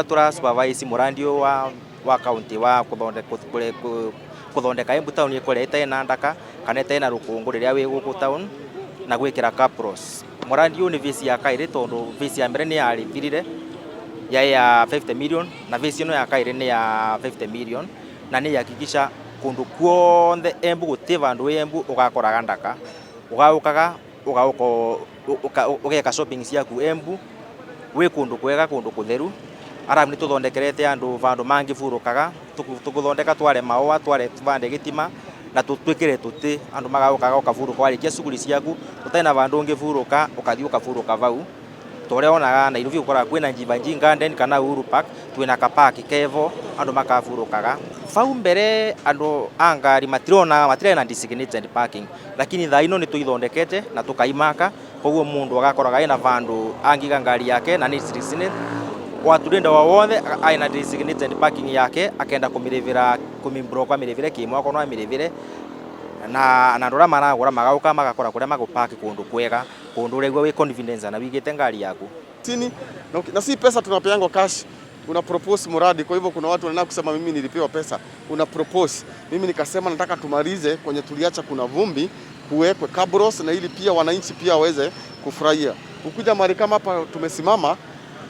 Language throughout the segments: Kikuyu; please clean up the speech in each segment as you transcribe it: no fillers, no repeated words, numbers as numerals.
Tura supervise murandi uyu wa county wa kuthondeka Embu town ikuria ite na ndaka kana ite na rukungu riria wi guku town na gwikira cabros. Murandi uyu ni phase ya kairi, tondu phase ya mbere ni yarithirire yai ya 50 million, na phase ino ya kairi ni ya 50 million, na ni hakikisha kundu kuonthe Embu guti vandu wi Embu ugakoraga ndaka, ugaukaga ugauka ugeka shopping ciaku Embu wi kundu kwega, kundu kutheru. Arabu nituthondekerete andu vandu mangiburukaga, tuguthondeka tware maua, tware tuvande gitima na tutwikire tuti andu magaukaga ukaburuka warikia shughuli ciaku utai na vandu ungiburuka, ukathi ukaburuka vau toria wonaga Nairobi ukoraga kwina Jeevanjee Garden kana Uhuru Park, twina kapaki kevo andu makaburukaga vau mbere. Andu a ngari matirona, matirena na designated parking, lakini thaa ino nituithondekete na tukaimaka, koguo mundu agakoraga ena vandu angiga ngari yake na ni designated waturinda wa wothe aina designated parking yake, akenda kumirivira kumibroko amirivire kimwako no amirivire, na andu aria maragura magauka magakora kuria magupaki kundu kwega, kundu uraigua wi confidence na wigite ngari yaku. Chini na si pesa tunapeangwa cash, una propose mradi. Kwa hivyo kuna watu wanaenda kusema mimi nilipewa pesa, una propose. Mimi nikasema nataka tumalize kwenye tuliacha kuna vumbi, kuwekwe cabros na ili pia wananchi pia waweze kufurahia. Ukija mahali kama hapa tumesimama,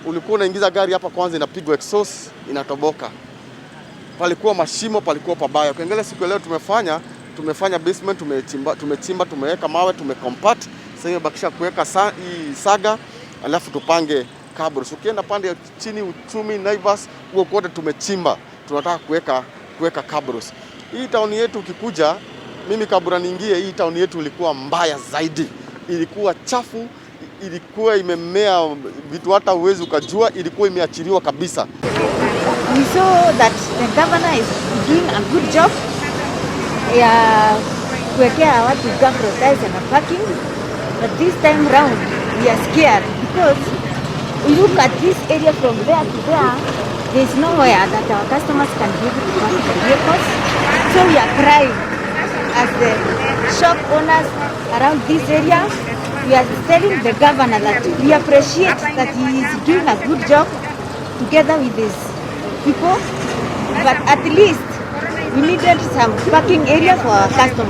ulikuwa unaingiza gari hapa kwanza inapigwa exhaust inatoboka. Palikuwa mashimo, palikuwa pabaya. Ukiangalia siku ya leo tumefanya basement, tumechimba, tumeweka mawe, tumecompact. Sasa imebakisha kuweka hii saga, alafu tupange cabros. Ukienda pande ya chini Uchumi, Naivas, huko kote tumechimba, tunataka kuweka cabros. Hii town yetu ukikuja, mimi kabla niingie hii town yetu ilikuwa mbaya zaidi, ilikuwa chafu, ilikuwa imemea vitu hata uwezi ukajua, ilikuwa imeachiliwa kabisa. We saw that the governor is doing a good job ya kuwekea watu cabro tiles na parking, but this time round we are scared because we look at this area from there to there, there is nowhere that our customers can be able to park their vehicles. So we are crying as the shop owners around this area. We are telling the governor that we appreciate that he is doing a good job together with his people, but at least we needed some parking area for our customers.